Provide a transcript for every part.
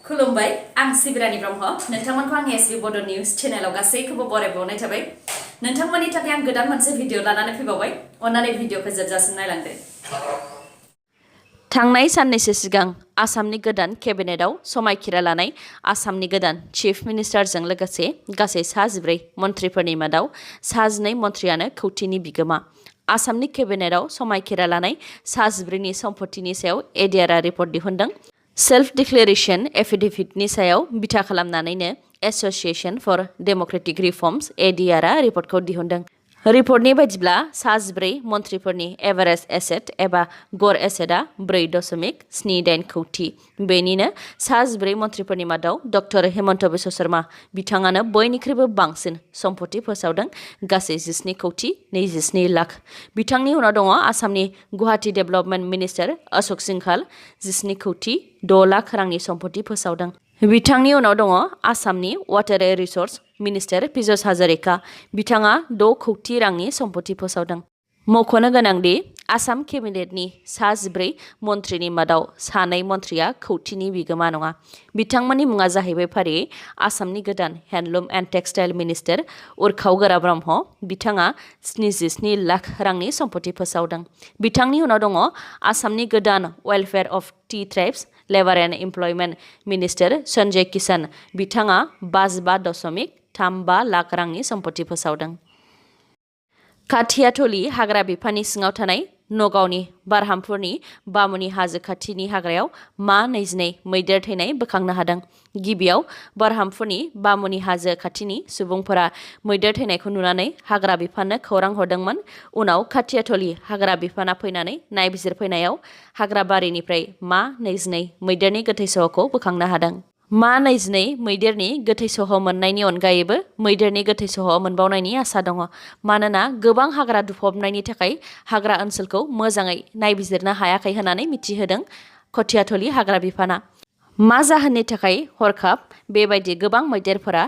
खुलुमबाय आं सिबिरानि ब्रह्म नोंथांमोनखौ आं sbbodonews चेनेलाव गासैखौबो बरायबावनाय थाबाय नोंथांमोननि थाखाय आं गोदान मोनसे भिडिअ लानानै फैबावबाय अन्नानै भिडिअखौ जोबजासिम नायलांदो थांनाय साननैसो सिगां आसामनि गोदान केबिनेटआव समायखिरा लानाय आसामनि गोदान चीफ मिनिस्टारजों लोगोसे गासै 14 मन्थ्रिफोरनि मादाव 12 मन्थ्रियानो खौथिनि बिगोमा आसामनि केबिनेटआव समायखिरा लानाय 14नि सम्पथिनि सायाव एडिआरआ रिपर्ट दिहुनदों सेल्फ डिक्लेरेशन एफिडेविटनि सायाव बिथा खालामनानैनो एसोसिएशन फर डेमोक्रेटिक रिफर्म्स एडिआरआ रिपर्टखौ दिहुनदों रिपर्टनि बायदिब्ला 14 मन्थ्रिफोरनि एभारेज एसेट एबा गड़ एसेटआ 4.78 कौटि बेनिनो 14 मन्थ्रिफोरनि मादाव डक्टर हेमन्त बिश्व शर्मा बिथाङानो बयनिख्रुइबो बांसिन सम्पथि फोसावदों गासै 17 कौटि 27 लाख बिथांनि उनाव दङ आसामनि गुवाहाटी डेभेलपमेन्ट मिनिस्टार अशोक सिंघाल 17 कौटि 6 लाख रांनि सम्पथि फोसावदों बिथांनि उनाव दङ आसामनि water resource minister Piyush Hazarika बिथाङा 6 कौटि रांनि सम्पथि फोसावदों मख'नो गोनांदि आसाम केबिनेटनि 14 मन्थ्रिनि मादाव 2 मन्थ्रिया कौटिनि बिगोमा नङा बिथांमोननि मुङा जाहैबाय फारियै आसामनि गोदान handloom and textile minister Urkhao Brahma बिथाङा 77 लाख रांनि सम्पथि फोसावदों बिथांनि उनाव दङ आसामनि गोदान welfare of tea tribes labour and employment minister Sanjay Kishan बिथाङा 55.35 लाख रांनि सम्पथि फोसावदों खाथियाथलि हाग्रा बिफाननि सिङाव थानाय नगावनि बारहामपुरनि बामुनि हाजो खाथिनि हाग्रायाव मा 22 मैदेर थैनाय बोखांनो हादों गिबियाव बारहामपुरनि बामुनि हाजो खाथिनि सुबुंफोरा मैदेर थैनायखौ नुनानै हाग्रा बिफाननो खौरां हरदोंमोन उनाव खाथियाथलि हाग्रा बिफाना फैनानै नायबिजिरफैनायाव हाग्रा बारिनिफ्राय मा 22 मैदेरनि गोथै सहखौ बोखांनो हादों मा 22 मैदेरनि गोथै सह मोननायनि अनगायैबो मैदेरनि गोथै सह मोनबावनायनि आसा दङ मानोना गोबां हाग्रा दुफबनायनि थाखाय हाग्रा ओनसोलखौ मोजाङै नायबिजिरनो हायाखै होननानै मिथिहोदों खाथियाथलि हाग्रा बिफाना मा जाहोननि थाखाय हरखाब बेबायदि गोबां मैदेरफोरा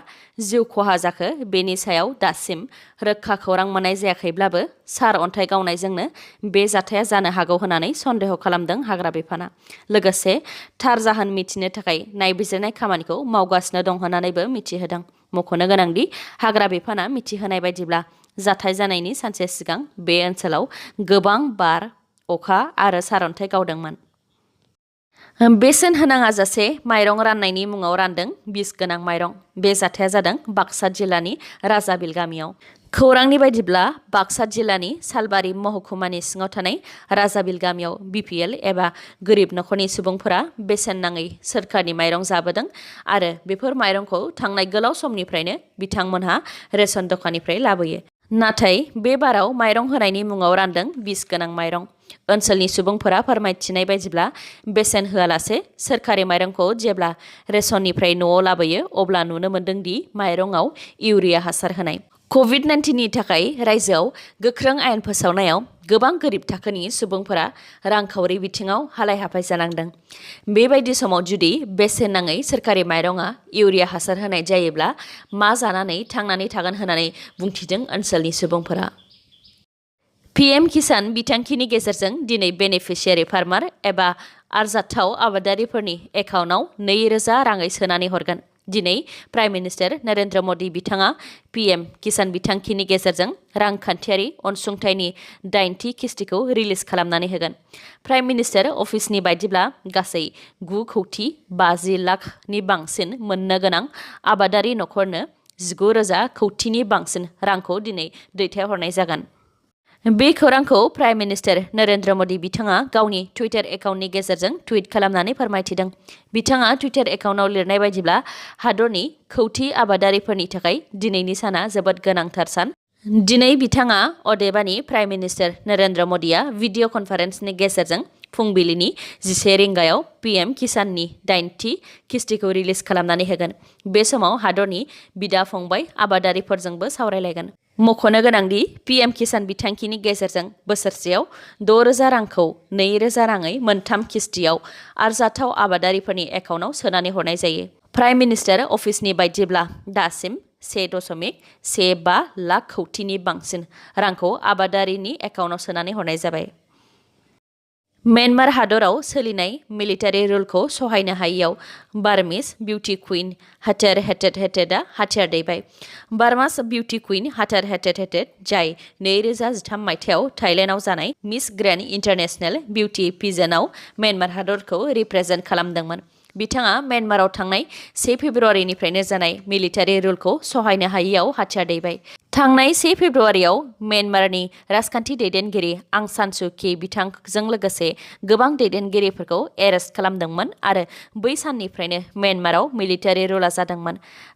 जिउ खहा जाखो बेनि सायाव दासिम रोखा खौरां मोननाय जायाखैब्लाबो सार अन्थाइ गावनायजोंनो बे जाथाया जानो हागौ होननानै सन्देह खालामदों हाग्रा बिफाना लोगोसे थार जाहोन मिथिनो थाखाय नायबिजिरनाय खामानिखौ मावगासिनो दं होननानैबो मिथिहोदों मख'नो गोनांदि हाग्रा बिफाना मिथिहोनाय बायदिब्ला जाथाय जानायनि सानसे सिगां बे ओनसोलाव गोबां बार अखा आरो सारअन्थाइ गावदोंमोन बेसेन होनाङा जासे माइरं राननायनि मुङाव रानदों बिस गोनां माइरं बे जाथाया जादों बाक्सा जिल्लानि राजाबिल गामियाव खौरांनि बायदिब्ला बाक्सा जिल्लानि सालबारि महकुमानि सिङाव थानाय राजाबिल गामियाव बिपिएल एबा गोरिब नखरनि सुबुंफोरा बेसेन नाङै सोरखारनि माइरं जाबोदों आरो बेफोर माइरंखौ थांनाय गोलाव समनिफ्रायनो बिथांमोनहा रेशन दखाननिफ्राय लाबोयो नाथाय बे बाराव माइरं होनायनि मुङाव रानदों बिस गोनां माइरं ओनसोलनि सुबुंफोरा फोरमायथिनाय बायदिब्ला बेसेन होआलासे सोरखारि माइरंखौ जेब्ला रेशननिफ्राय न'आव लाबोयो अब्ला नुनो मोन्दों दि माइरंआव इउरिया हासार होनाय कभिड-19नि थाखाय रायजोआव गोख्रों आयेन फोसावनायाव गोबां गोरिब थाखोनि सुबुंफोरा रांखावरि बिथिङाव हालाय-हाफाय जानांदों बेबायदि समाव जुदि बेसेन नाङै सोरखारि माइरंआ इउरिया हासार होनाय जायोब्ला मा जानानै थांनानै थागोन होननानै बुंथिदों ओनसोलनि सुबुंफोरा पीएम किसान बिथांखिनि गेजेरजों दिनै बेनिफिशियारि फार्मार एबा आरजाथाव आबादारिफोरनि एकाउन्टआव 2000 राङै सोनानै हरगोन दिनै प्राइम मिनिस्टार नरेन्द्र मदि बिथाङा पीएम किसान बिथांखिनि गेजेरजों रांखान्थियारि अनसुंथाइनि 8थि किस्तिखौ रिलिज खालामनानै होगोन प्राइम मिनिस्टार अफिसनि बायदिब्ला गासै 9 कौटि 50 लाखनि बांसिन मोननो गोनां आबादारि नखरनो 19,000 कौटिनि बांसिन रांखौ दिनै दैथायहरनाय जागोन बे खौरांखौ प्राइम मिनिस्टार नरेन्द्र मदि बिथाङा गावनि टुइटार एकाउन्टनि गेजेरजों टुइट खालामनानै फोरमायथिदों बिथाङा टुइटार एकाउन्टआव लिरनाय बायदिब्ला हादरनि खौटि आबादारिफोरनि थाखाय दिनैनि साना जोबोद गोनांथार सान दिनै बिथाङा अदेबानि प्राइम मिनिस्टार नरेन्द्र मदिया भिडिअ कनफारेन्सनि गेजेरजों फुंबिलिनि 11 रिंगायाव पीएम किसाननि 8थि किस्तिखौ रिलिज खालामनानै होगोन बे समाव हादरनि बिदा फंबाय आबादारिफोरजोंबो सावरायलायगोन मख'नो गोनांदि पीएम किसान बिथांखिनि गेजेरजों बोसोरसेयाव 6,000 रांखौ 2,000 राङै मोनथाम किस्तियाव आरजाथाव आबादारिफोरनि एकाउन्टआव सोनानै हरनाय जायो प्राइम मिनिस्टार अफिसनि बायदिब्ला दासिम 1.15 लाख कौटिनि बांसिन रांखौ आबादारिनि एकाउन्टआव सोनानै हरनाय जाबाय म्यानमार हादराव सोलिनाय मिलिटारि रुलखौ सहायनो हायैयाव बार्मिस बिउटि कुइन हाथार हेटेदा हाथियार दैबाय। बार्मास बिउटि कुइन हाथार हेटेड जाय 2013 मायथाइयाव थाइलेन्डआव जानाय मिस ग्रेन्ड इन्टारनेशनेल बिउटि पिजनआव म्यानमार हादरखौ रिप्रेजेन्ट खालामदोंमोन। बिथाङा म्यानमाराव थांनाय 1 फेब्रुवारिनिफ्रायनो जानाय मिलिटारि रुलखौ सहायनो हायैयाव हाथियार दैबाय। थांनाय 1 फेब्रुवारियाव म्यानमारनि राजखान्थि दैदेनगिरि आं सान सु कि बिथांजों लोगोसे गोबां दैदेनगिरिफोरखौ एरेस्ट खालामदोंमोन आरो बै साननिफ्रायनो म्यानमाराव मिलिटारि रुलआ जादोंमोन।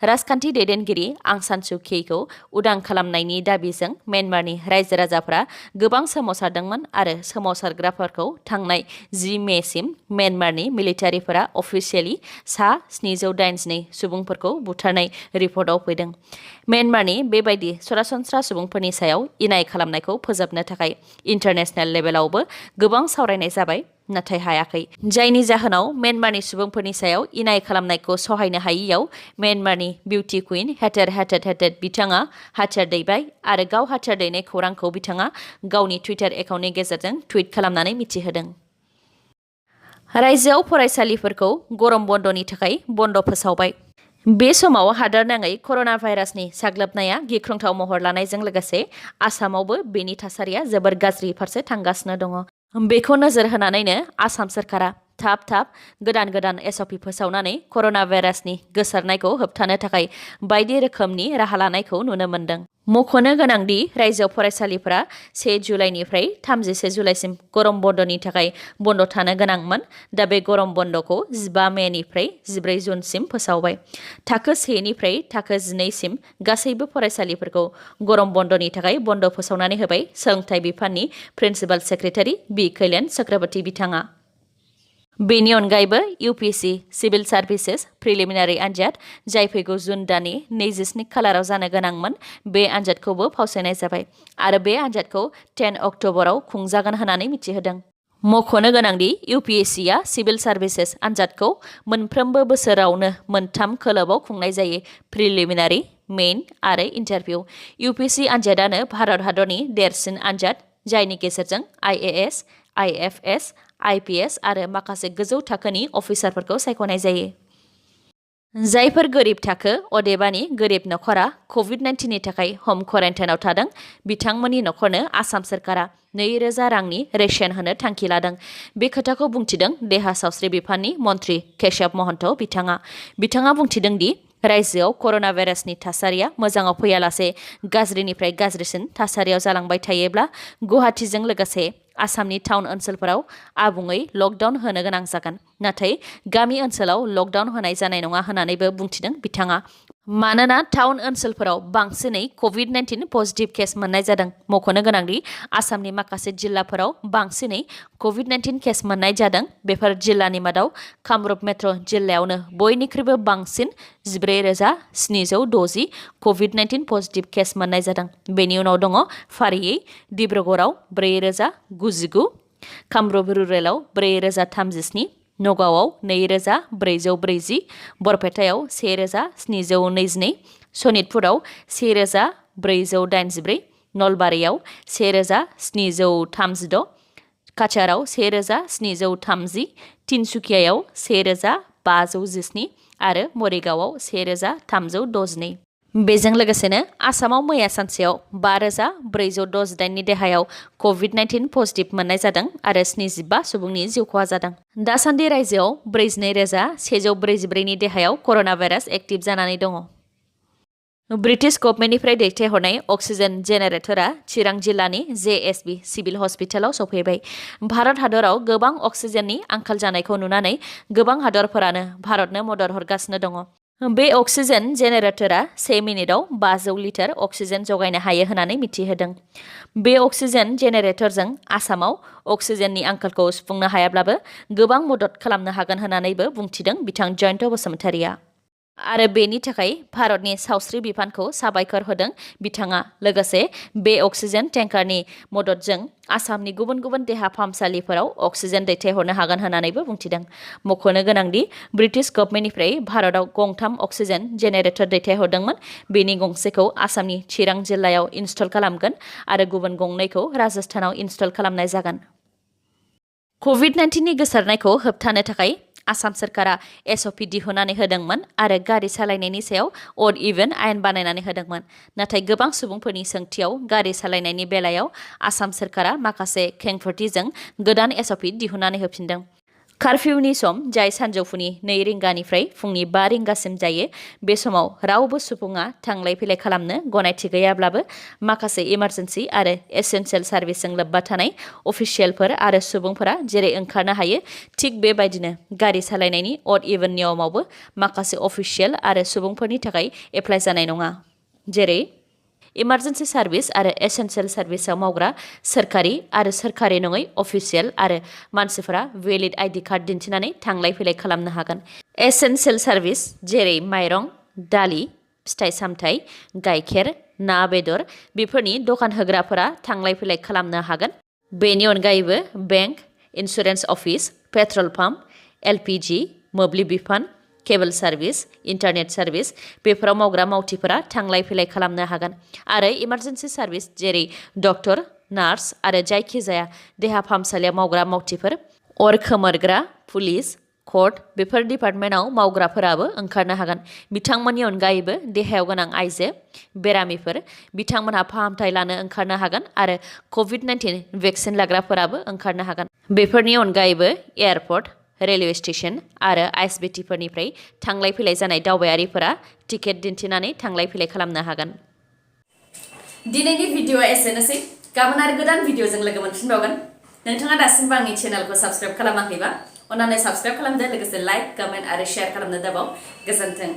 राजखान्थि दैदेनगिरि आं सान सु किखौ उदां खालामनायनि दाबिजों म्यानमारनि रायजो राजाफोरा गोबां सोमावसारदोंमोन आरो सोमावसारग्राफोरखौ थांनाय 10 मेसिम म्यानमारनि मिलिटारिफोरा अफिसियेलि सा 782 सुबुंफोरखौ बुथारनाय रिपर्टआव फैदों। म्यानमारनि बेबायदि सरासनस्रा सुबुंफोरनि सायाव इनाय खालामनायखौ फोजोबनो थाखाय इन्टारनेशनेल लेभेलावबो गोबां सावरायनाय जाबाय, नाथाय हायाखै। जायनि जाहोनाव म्यानमारनि सुबुंफोरनि सायाव इनाय खालामनायखौ सहायनो हायैयाव म्यानमारनि बिउटि कुइन हाथार हेटेड बिथाङा हाथियार दैबाय आरो गाव हाथियार दैनाय खौरांखौ बिथाङा गावनि टुइटार एकाउन्टनि गेजेरजों टुइट खालामनानै मिथिहोदों। रायजोआव फरायसालिफोरखौ गरम बन्दनि थाखाय बन्द फोसावबाय। बे समाव हादोरनाङै कर'ना भाइरासनि साग्लोबनाया गिख्रंथाव महर लानायजों लोगोसे आसामावबो बेनि थासारिया जोबोर गाज्रि फारसे थांगासिनो दङ। बेखौ नोजोर होनानैनो आसाम सोरखारा थाब गोदान SOP फोसावनानै कर'ना भाइरासनि गोसारनायखौ होबथानो थाखाय बायदि रोखोमनि राहा लानायखौ नुनो मोन्दों। मख'नो गोनांदि रायजोआव फरायसालिफोरा 1 जुलाइनिफ्राय 31 जुलाइसिम गरम बन्दनि थाखाय बन्द थानो गोनांमोन। दा बे गरम बन्दखौ 15 मेनिफ्राय 14 जुनसिम फोसावबाय। थाखो 1 निफ्राय थाखो 12 सिम गासैबो फरायसालिफोरखौ गरम बन्दनि थाखाय बन्द फोसावनानै होबाय सोलोंथाइ बिफाननि प्रिन्सिपाल सेक्रेटारि बि कैलान चक्रवर्ती बिथाङा। बेनि अनगायैबो UPSC सिभिल सार्भिसेस प्रिलिमिनारि आनजाद जाय फैगौ जुन दाननि 27 खालाराव जानो गोनांमोन, बे आनजादखौबो फावसायनाय जाबाय आरो बे आनजादखौ 10 अक्ट'बराव खुंजागोन होननानै मिथिहोदों। मख'नो गोनांदि UPSCआ सिभिल सार्भिसेस आनजादखौ मोनफ्रोमबो बोसोरावनो 3 खोलोबाव खुंनाय जायो, प्रिलिमिनारि, मेइन आरो इन्टारभिउ। UPSC आनजादानो भारत हादरनि देरसिन आनजाद जायनि गेजेरजों IAS, IFS, IPS आरो माखासे गोजौ थाखोनि अफिसारफोरखौ सायख'नाय जायो। जायफोर गोरिब थाखो अदेबानि गोरिब नखरा COVID-19नि थाखाय हम क्वारेन्टाइनआव थादों, बिथांमोननि नखरनो आसाम सोरखारा 2000 रांनि रेशन होनो थांखि लादों। बे खोथाखौ बुंथिदों देहा सावस्रि बिफाननि मन्थ्रि केशव महन्त बिथाङा बुंथिदों दि रायजोआव कर'ना भाइरासनि थासारिया मोजाङाव फैयालासे गाज्रिनिफ्राय गाज्रिसिन थासारियाव जालांबाय थायोब्ला गुवाहाटीजों लोगोसे आसामनि टाउन ओनसोलफोराव आबुङै लकडाउन होनो गोनां जागोन। नाथाय गामि ओनसोलाव लकडाउन होनाय जानाय नङा होननानैबो बुंथिदों बिथाङा। मानोना टाउन ओनसोलफोराव बांसिनै COVID-19 पजिटिभ केस मोननाय जादों। मख'नो गोनांदि आसामनि माखासे जिल्लाफोराव बांसिनै COVID-19 केस मोननाय जादों। बेफोर जिल्लानि मादाव कामरुप मेट्र' जिल्लायावनो बयनिख्रुइबो बांसिन 14,760 COVID-19 पजिटिभ केस मोननाय जादों। बेनि उनाव दङ फारियै डिब्रुगड़आव 4,099, कामरुप रुरेलाव 4,037, नगावआव 2,440, बरपेटायाव 1,722, सनितपुराव 1,484, नलबारियाव 1,736, काछाराव 1,730, तिनसुकियायाव 1,517 आरो मरिगावआव 1,362। बेजों लोगोसेनो आसामाव मैया सानसेयाव 5,468 नि देहायाव COVID-19 पजिटिभ मोननाय जादों आरो 75 सुबुंनि जिउ खहा जादों। दासान्दि रायजोआव 42,144 नि देहायाव कर'ना भाइरास एक्टिभ जानानै दङ। ब्रिटिश गभर्नमेन्टनिफ्राय दैथायहरनाय अक्सिजेन जेनेरेटरआ चिरां जिल्लानि JSB सिभिल हस्पिटालाव सफैबाय। भारत हादराव गोबां अक्सिजेननि आंखाल जानायखौ नुनानै गोबां हादरफोरानो भारतनो मदद हरगासिनो दङ। बे अक्सिजेन जेनेरेटरआ 1 मिनिटआव 500 लिटार अक्सिजेन जगायनो हायो होननानै मिथिहोदों। बे अक्सिजेन जेनेरेटरजों आसामाव अक्सिजेननि आंखालखौ सुफुंनो हायाब्लाबो गोबां मदद खालामनो हागोन होननानैबो बुंथिदों बिथां जयन्त बसुमतारीआ। आरो बेनि थाखाय भारतनि सावस्रि बिफानखौ साबायखर होदों बिथाङा। लोगोसे बे अक्सिजेन टेंकारनि मददजों आसामनि गुबुन गुबुन देहा फाहामसालिफोराव अक्सिजेन दैथायहरनो हागोन होननानैबो बुंथिदों। मख'नो गोनांदि ब्रिटिश गभर्नमेन्टनिफ्राय भारताव गंथाम अक्सिजेन जेनेरेटर दैथायहरदोंमोन। बेनि गंसेखौ आसामनि चिरां जिल्लायाव इनस्टल खालामगोन आरो गुबुन गंनैखौ राजस्थानाव इनस्टल खालामनाय जागोन। COVID-19 नि गोसारनायखौ होबथानो थाखाय आसाम सरकारा SOP दिहुननानै होदोंमोन आरो गारि सालायनायनि सायाव अड इभेन आयेन बानायनानै होदोंमोन। नाथाय गोबां सुबुंफोरनि सोंथियाव गारि सालायनायनि बेलायाव आसाम सरकारा माखासे खेंफोरथिजों गोदान SOP दिहुननानै होफिनदों। कार्फिउनि सम जाय सानजौफुनि 2 रिंगानिफ्राय फुंनि 5 रिंगासिम जायो। बे समाव रावबो सुबुङा थांलाय फैलाय खालामनो गनायथि गैयाब्लाबो माखासे इमारजेन्सि आरो एसेन्शियेल सार्भिसजों लोब्बा थानाय अफिसियेलफोर आरो सुबुंफोरा जेरै ओंखारनो हायो थिग बेबायदिनो गारि सालायनायनि अड इभेन नियमावबो माखासे अफिसियेल आरो सुबुंफोरनि थाखाय एप्लाइ जानाय नङा। जेरै इमारजेन्सि सार्भिस आरो एसेन्शियेल सार्भिसआव मावग्रा सोरखारि आरो सोरखारि नङै अफिसियेल आरो मानसिफोरा भेलिड ID कार्ड दिन्थिनानै थांलाय फैलाय खालामनो हागोन। एसेन्शियेल सार्भिस जेरै माइरं, दालि, फिथाइ सामथाइ, गाइखेर, ना बेदर बेफोरनि दखान होग्राफोरा थांलाय फैलाय खालामनो हागोन। बेनि अनगायैबो bank, insurance office, petrol pump, LPG, मोब्लिब बिफान, केबल सार्भिस, इन्टारनेट सार्भिस बेफोराव मावग्रा मावथिफोरा थांलाय फैलाय खालामनो हागोन। आरो इमारजेन्सि सार्भिस जेरै डक्टर, नार्स आरो जायखिजाया देहा फाहामसालियाव मावग्रा मावथिफोर, अर खोमोरग्रा, पुलिस, कर्ट बेफोर डिपार्टमेन्टआव मावग्राफोराबो ओंखारनो हागोन। बिथांमोननि अनगायैबो देहायाव गोनां आइजो, बेरामिफोर बिथांमोनहा फाहामथाय लानो ओंखारनो हागोन आरो COVID-19 भेक्सिन लाग्राफोराबो ओंखारनो हागोन। बेफोरनि अनगायैबो एयारपर्ट, रेलवे स्टेशन आरो ISBTफोरनिफ्राय थांलाय फैलाय जानाय दावबायारिफोरा टिकेट दिन्थिनानै थांलाय फैलाय खालामनो हागोन। दिनैनि भिडिअ'आ एसेनोसै। गाबोन आरो गोदान भिडिअ'जों लोगो मोनफिनबावगोन। नोंथाङा दासिमबो आंनि चेनेलखौ साबस्क्राइब खालामाखैबा अन्नानै साबस्क्राइब खालामदो, लोगोसे लाइक, कमेन्ट आरो शेयार खालामनो दाबाव। गोजोन्थों।